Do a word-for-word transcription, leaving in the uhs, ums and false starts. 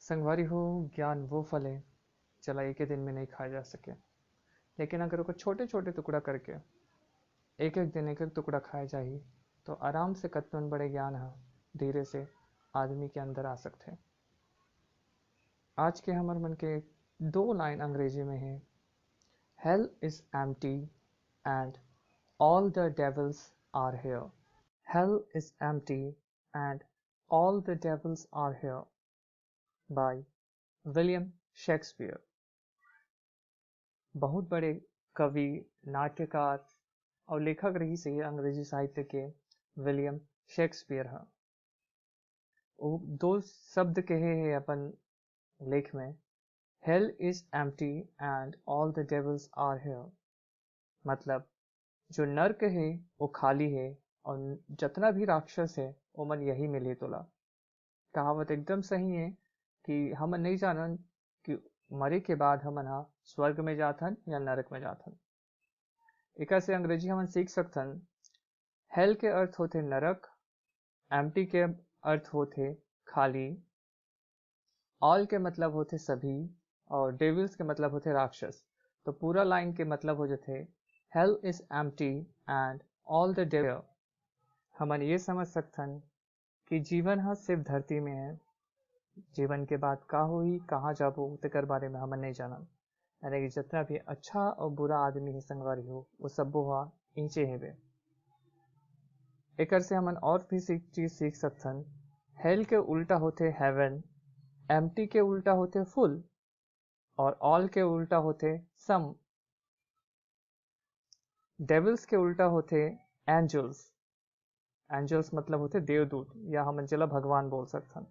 संगवारी हो, ज्ञान वो फल है, चला एक ही दिन में नहीं खाया जा सके, लेकिन अगर ओकर छोटे छोटे टुकड़ा करके एक एक दिन एक एक टुकड़ा खाया जाही, तो आराम से कतनोन बड़े ज्ञान ह धीरे से आदमी के अंदर आ सकथे। आज के हमर मन के दो लाइन अंग्रेजी में है, "Hell is empty and all the devils are here." "Hell is empty and all the devils are here" by William Shakespeare। बहुत बड़े कवि, नाट्यकार और लेखक रहिस हे अंग्रेजी साहित्य के विलियम शेक्सपियर ह। वो दो शब्द कहे हे अपन लेख में, "Hell is empty and all the devils are here।" मतलब, जो नर्क हे वो खाली हे और जतना भी राक्षस हे ओमन यही मिलही तोला। कहावत एकदम सही है कि हमन नहीं जानन कि मरे के बाद हमन हा स्वर्ग में जाथन या नरक में जाथन। एकर से अंग्रेजी हमन सीख सकथन, हेल के अर्थ होथे नरक, एम्प्टी के अर्थ होथे खाली, ऑल के मतलब होथे सभी और डेविल्स के मतलब होथे राक्षस। तो पूरा लाइन के मतलब हो जाथे, "Hell is empty and all the devil।" हमन ये समझ सकथन कि जीवन ह सिर्फ धरती में है, जीवन के बाद का होही, कहाँ जाबो, तेकर बारे में हमन नहीं जानन। यानी कि जितना भी अच्छा और बुरा आदमी है संगवारी हो, वो सब्बो हा ईंचे हेबे। एकर से हमन और भी सीख, चीज सीख सकथन। हेल के उल्टा होथे हेवन, एम्प्टी के उल्टा होथे फुल और ऑल के उल्टा होथे सम। डेविल्स के उल्टा होथे एंजल्स। एंजल्स मतलब होथे देवदूत या हमन जेला भगवान बोल सकथन।